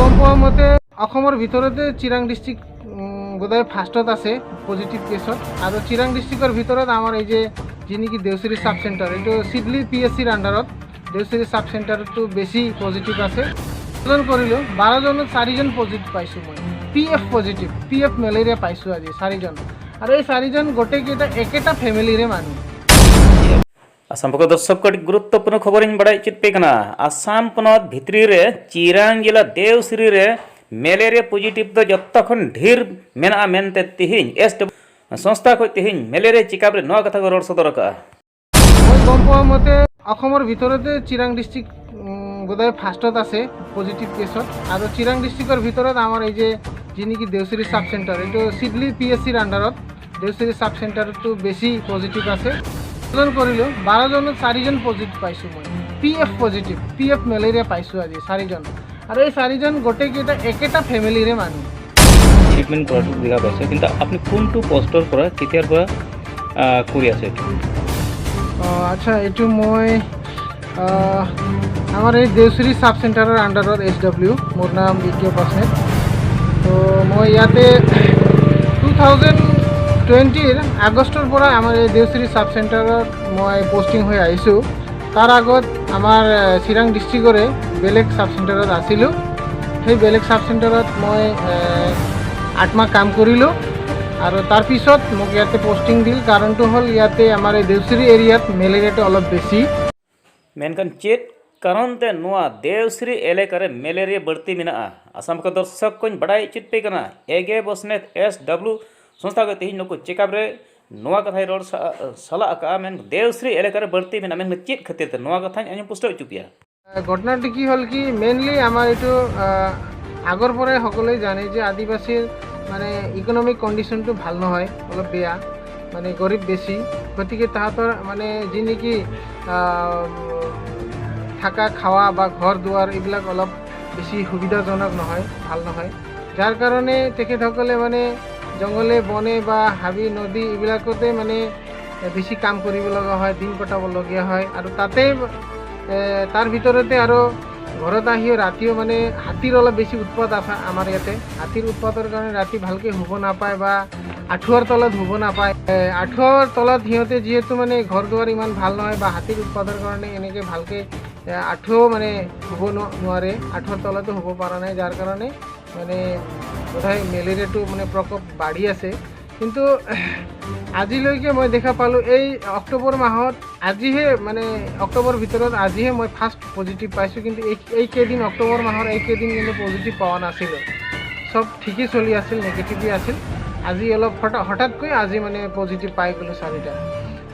গম পোৱা মতে অসমৰ ভিতৰতে চিৰাং ডিষ্ট্ৰিক্ট বোধহয় ফাৰ্ষ্টত আছে পজিটিভ কেছত। আৰু চিৰাং ডিষ্ট্ৰিক্টৰ ভিতৰত আমাৰ এই যে যি নেকি দেউচিৰি চাব চেণ্টাৰ, এইটো চিডলি পিএইচচিৰ আণ্ডাৰত দেউচিৰি চাব চেণ্টাৰতো বেছি পজিটিভ আছে। জন কৰিলোঁ, 12জনত চাৰিজন পজিটিভ পাইছোঁ মই। PF positive, PF malaria পাইছোঁ আজি চাৰিজন। আৰু এই চাৰিজন গোটেইকেইটা একেটা ফেমিলিৰে মানুহ। आसाम को दर्शक को गुरुत्वपूर्ण खबर इन बड़ाय चेत पे कना। आसाम पनत भित्री रे चिरांग जिला देवश्री रे मेलेरिया पॉजिटिव दो जत्तो खन ढेर मेना मेनते तिहिन एस संस्था खो तिहिन मेलेरिया चेकअप रे नोआ कथा को रोड सदर का। মই গম পোৱা মতে অসমৰ ভিতৰতে চিৰাং ডিষ্ট্ৰিক্ট বোধহয় ফাৰ্ষ্টত আছে পজিটিভ কেছত। আৰু চিৰাং ডিষ্ট্ৰিক্টৰ ভিতৰত আমাৰ এই যে যি নেকি দেউচিৰি চাব চেণ্টাৰ, এইটো চিডলি পিএইচচিৰ আণ্ডাৰত দেউচিৰি চাব চেণ্টাৰতো বেছি পজিটিভ আছে। জন কৰিলোঁ, 12জনত চাৰিজন পজিটিভ পাইছোঁ মই। PF positive, PF malaria পাইছোঁ আজি চাৰিজন। আৰু এই চাৰিজন গোটেইকেইটা একেটা ফেমিলিৰে মানুহ। ট্ৰিটমেণ্ট কৰাটো দেখা পাইছে, কিন্তু আপুনি কোনটো পষ্টৰ পৰা কেতিয়াৰ পৰা কৰি আছে এইটো? অঁ, আচ্ছা, এইটো মই আমাৰ এই দেউচিৰি চাব চেণ্টাৰৰ আণ্ডাৰত এছ ডব্লিউ, মোৰ নাম বি কে বাছনেট। তো মই ইয়াতে 2020ৰ আগষ্টৰ পৰা আমাৰ এই দেউচিৰি চাব চেণ্টাৰত মই পষ্টিং হৈ আহিছোঁ। তাৰ আগত আমাৰ চিৰাং ডিষ্ট্ৰিক্টৰে বেলেগ চাব চেণ্টাৰত আছিলোঁ। সেই বেলেগ চাব চেণ্টাৰত মই 8 মাহ কাম কৰিলোঁ আৰু তাৰপিছত মোক ইয়াতে পষ্টিং দিল। কাৰণটো হ'ল ইয়াতে আমাৰ এই দেউচিৰি এৰিয়াত মেলেৰিয়াটো অলপ বেছি। मेनखान चेत कारण ते नोआ देवश्री एलेका रे मेलेरिया बढ़ती मेना। आसाम को दर्शक को बड़ाय चेत पे कना, एगे बसनेत एस डब्ल्यू संस्था को तिहिन नुकु चेकअप रे नोआ कथाय रोड सला अका मेन देवश्री एलेका रे बढ़ती मेना। मेन चेत खातिर ते नोआ कथाय आञ पुष्टि चुपिया। ঘটনাটো কি হ'ল কি, মেইনলি আমাৰ এইটো আগৰ পৰাই সকলোৱে জানে যে আদিবাসীৰ মানে ইকনমিক কণ্ডিশ্যনটো ভাল নহয়, অলপ বেয়া, মানে গৰীব বেছি। গতিকে তাহাঁতৰ মানে যি নেকি থকা খোৱা বা ঘৰ দুৱাৰ এইবিলাক অলপ বেছি সুবিধাজনক নহয়, ভাল নহয়, যাৰ কাৰণে তেখেতসকলে মানে জংঘলে বনে বা হাবি নদী এইবিলাকতে মানে বেছি কাম কৰিব লগা হয়, দিন কটাবলগীয়া হয়। আৰু তাতে তাৰ ভিতৰতে আৰু ঘৰত আহিও ৰাতিও মানে হাতীৰ অলপ বেছি উৎপাত আছে আমাৰ ইয়াতে। হাতীৰ উৎপাতৰ কাৰণে ৰাতি ভালকৈ শুব নাপায় বা আঁঠুৱাৰ তলত শুব নাপায়। আঁঠুৱাৰ তলত সিহঁতে যিহেতু মানে ঘৰ দুৱাৰ ইমান ভাল নহয় বা হাতীৰ উৎপাতৰ কাৰণে এনেকৈ ভালকৈ আঁঠুও মানে শুব নোৱাৰে, আঁঠুৱাৰ তলতো শুব পৰা নাই, যাৰ কাৰণে মানে বোধহয় মেলেৰিয়াটো মানে প্ৰকোপ বাঢ়ি আছে। কিন্তু আজিলৈকে মই দেখা পালোঁ এই অক্টোবৰ মাহত আজিহে, মানে অক্টোবৰ ভিতৰত আজিহে মই ফাৰ্ষ্ট পজিটিভ পাইছোঁ। কিন্তু এই কেইদিন, অক্টোবৰ মাহৰ এই কেইদিন কিন্তু পজিটিভ পোৱা নাছিলোঁ। চব ঠিকেই চলি আছিল, নিগেটিভেই আছিল। আজি অলপ হঠাৎকৈ আজি মানে পজিটিভ পাই গ'লোঁ চাৰিটা।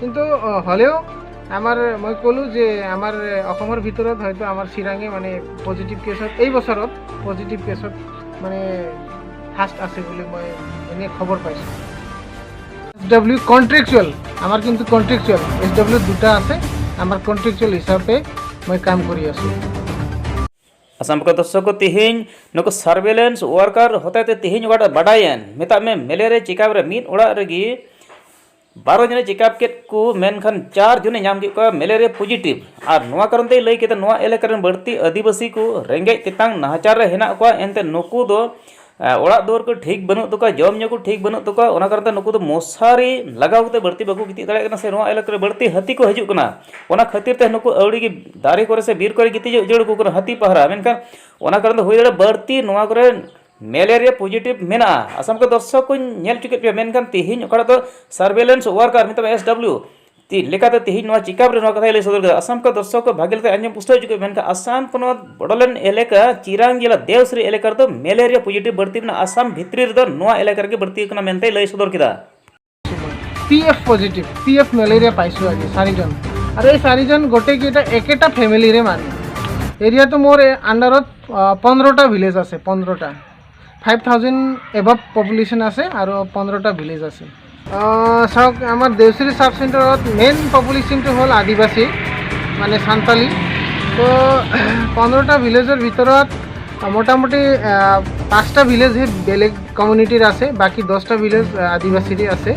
কিন্তু হ'লেও আমাৰ মই ক'লোঁ যে আমাৰ অসমৰ ভিতৰত হয়তো আমাৰ চিৰাঙে মানে পজিটিভ কেছত, এই বছৰত পজিটিভ কেছত মানে ফাৰ্ষ্ট আছে বুলি মই এনেই খবৰ পাইছোঁ। এছ ডব্লিউ কণ্ট্ৰেকচুৱেল আমাৰ, কিন্তু কণ্ট্ৰেকচুৱেল এছ ডব্লিউ দুটা আছে আমাৰ। কণ্ট্ৰেকচুৱেল হিচাপে মই কাম কৰি আছোঁ। आसाम को दर्शक को तिहिन नुकु सर्वेलेंस वर्कर होते तिहिन ओकाट बडायन मेता में मेलेरिया चेकअप रे मिद ओड़ा रेगी 12 जने चेकअप केद को, मेनखान 4 जने नाम केद को मेलेरिया पॉजिटिव। और नोआ कारण ते लई केदा नोआ एलाका रेन बढ़ती आदिवासी को रेंगेज तेतांग नाहाचार रे हेना कोआ, एनते नुकु दो ओड़ा दुआर को ठीक बनुक तको, जम ᱧᱩ को ठीक बनुक तको, ओना कारण ते नुकु दो मशारी लगाव कते बढ़ती बाकु गितिज दाड़ेयाग कना से नोआ एलाका रे बढ़ती हाथी को हिजुक कना, ओना खातिर ते नुकु अवड़ी गे दारे करे से बीर करे गितिज उजड़ को कना हाथी पहरा। मेनखान ओना कारण हुई दाड़े बढ़ती नोआ करे मेलेरिया पॉजिटिव मेना। आसाम को दर्शक को नेल चुके पे, मेनखान तिहिन ओकरा दो सर्वेलेंस वर्कर मितब एस डब्ल्यू ती लेकाते तिहिन नोआ चेकअप रे नोआ कथा लई सदर। आसाम को दर्शक को भागे लेते अंजम पुष्टि चुके, मेनखान आसाम पनत बडोलेन एलेका चिरांग जिला देवश्री एलेका रे दो मेलेरिया पॉजिटिव बढ़ती मेना। आसाम भित्री रे दो नोआ एलेका रे बढ़ती कना मेनते लई सदर किदा। PF positive, PF malaria পাইছোঁ আজি চাৰিজন। আৰু এই চাৰিজন গোটেইকেইটা একেটা ফেমিলিৰে মানুহ। এৰিয়াটো মোৰ আণ্ডাৰত 15টা ভিলেজ আছে, 15টা, 5000 এবভ পপুলেশ্যন আছে আৰু 15টা ভিলেজ আছে। চাওক, আমাৰ দেউচিৰি চাব চেণ্টাৰত মেইন পপুলেশ্যনটো হ'ল আদিবাসী, মানে চান্তালী। তো 15টা ভিলেজৰ ভিতৰত মোটামুটি পাঁচটা ভিলেজহে বেলেগ কমিউনিটিৰ আছে, বাকী 10টা ভিলেজ আদিবাসীৰে আছে।